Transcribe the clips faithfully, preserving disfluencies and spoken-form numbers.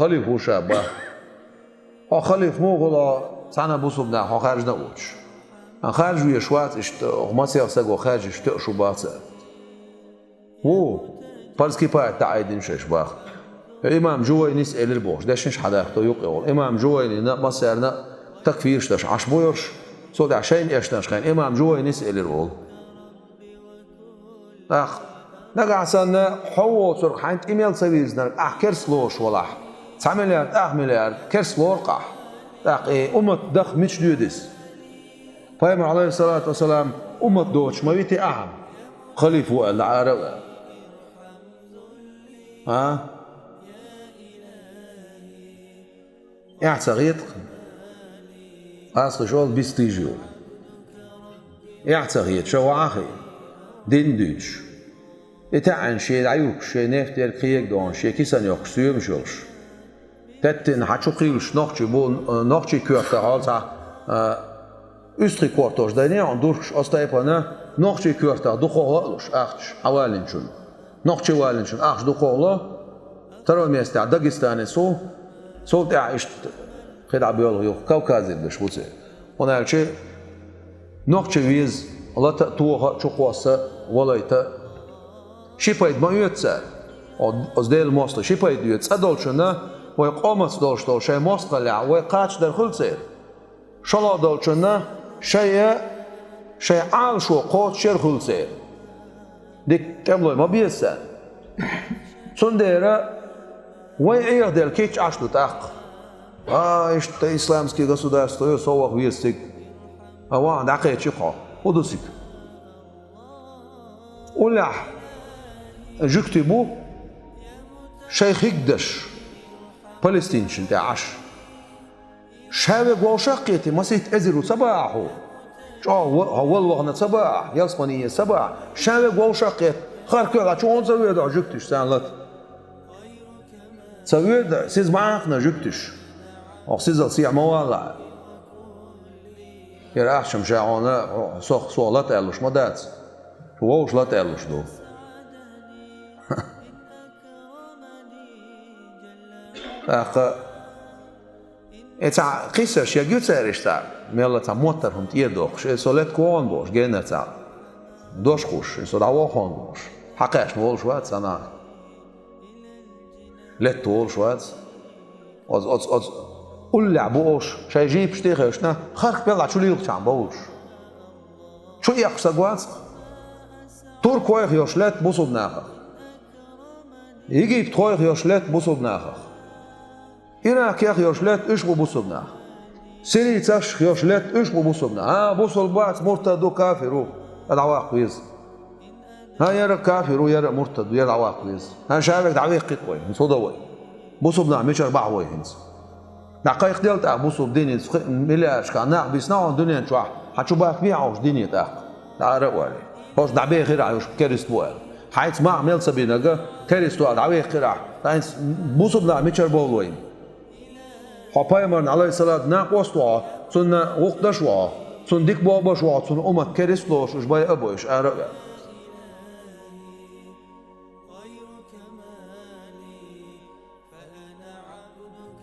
Халифа ву ша бах. Хьо халифа муха хуьлу, цхьана бусулба наха хьо хаьржина а воцуш? Хаьржа везаш вац иштта, хьо масех саго хаьржича тоьуш ву бах цара. Ву, парз кипаят дӀаайдина шайша бах. Имам Жувайнис элира бохуш, дешнаш хьадахто юкъе волу. Имам Жувайнина а массарна а такфираш даш Ӏаш бу йош, цул тӀаьхьа шайна эшнарш хьайна имам Жувайнис элира волу. ТӀаккха, нагахь санна хьо воцург хьайна тӀе мел ца вирзинарг ахь керс лоруш валахь, цхьа миллиард, ах миллиард керс лору-кх ахь. ТӀаккха и уммат даха мича доьду иза? Пайхамар, Ӏалайхиссалату вассалам, уммат доцуш ма вити ахьа, халифа ву аьлла, дӀа ара а ваьлла. А? Эхь ца хета-кх, асхаш олу бистийжа йолу. Эхь ца хета, ша вахьа а хиъна, дин а дуьйцуш. И таьӀӀина шен дӀаюьйхкуш, шен нефть ерг кхега а дохуш, шен кисана йохкуш соьмаш йолуш. Теттина хьан чу кхийлуш нохчий бу, нохчий коьртах хьол цхьа, а, уьстагӀий кортош дайне хьуна дурхкаш оцу тайпана нохчий коьртах дукхахула а луш, ахчаш хьан валлинчунна. Нохчий валлинчунна ахча дукхахула, второй местехь Дагестанец ву, цул тӀаьхьа иштта кхидӀа боьлху юха Кавказерг даш бу церан. ХӀунда аьлча нохчий веза, лата а, тоха а, чукхосса а, валайта а. Ши пайда ма оьцу цара. О, оцу Делан мостагӀа ши пайда оьцу. ЦӀа долчунна вай къомаца долуш долу шайн мостагӀаллехь вай кхачадар хуьлу церан. ШолгӀа долчунна шайн, шайн Ӏалашо кхочушъяр хуьлу церан. Дика тӀемалой ма беза царна. Цундела вай Ӏехаделла кийча Ӏаш ду тӀаккха. А, иштта исламский государство ю, со ваха веза цига. А вахана дӀакхечи хьо. ХӀун ду цига? Уллехь жуьгти бу шайн хигдаш палестинчун тӀе Ӏаш. Ша верг вовшах а кхетий, масийтта эзар ву ца баа ахьа хьуна? ЧӀогӀа ва-, хьо вала вахана ца баа ахьа, ялсамане еза ца баа ахьа? Ша верг вовшах а кхетий, хӀара коьрта чу хӀунда ца воьду хьо жуьгташ царна лата? Ца воьду, сиз ма Ӏахкана жуьгташ. Хьо сизал сехьа ма валла. ХӀара ахча-м ша хьуна, сох, сох лата аьллуш ма дац. Шу вовшах лата аьллуш ду. ТӀаккха и цхьа кхиссарш ягийча цара иштта, мелла цхьа моттар хӀума тӀера доккхуш, и со летта вогӀу бохуш, генара цхьа дош кхуссуш, и со дӀавогӀу бохуш, хьакхаьчна волуш вац цхьа нах. Летта волуш вац. Оцу, оцу, оцу уллехь бу олуш, шайн жийпаш тӀе а хевшина, харх белла чу лилхича бовлуш. Чу эккхаш стаг вац-кх. Туркойх йолуш летта бусулба нахах. Египетхойх йолуш летта бусулба нахах. Иракех йолуш летта уьш бу бусулба нах. Сирийцашх йолуш летта уьш бу бусулба нах. А, бусулба вац, муртад ву, кафир ву, ткъа дӀаваккха веза. ХӀан, яра а кафир ву, яра а муртад ву, яра дӀаваккха веза. ХӀан, ша верг дӀавеккхи-кх вай, хӀинца хӀун до вай? Бусулба нах мичара бахьа вай хӀинца? ДӀакхайкхаделла тӀаккха бусулба дин, иза кхин миллиардашкахь нах бисна хьуна дуьнен чохь, хьан чу бахкабехьа хьуна дине тӀаккха? ДӀаара а валий. ХӀорш дӀабехира ахьа уьш керист бу аьлла. Хьайца ма мел ца бинарг, керист ву аьлла дӀавехира ахьа. Ткъа хӀинца бусулба нах мичара бовлу вайна? Хьо пайхамарна, Ӏалайхиссалату, накъост ву хьо, цунна гӀуллакх даш ву хьо, цунна дика бохург беш ву хьо, цунна уммат керист лоруш уьш байа а бой, уьш ара а ваьлла.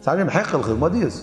Цхьа жима хьекъал хила ма деза.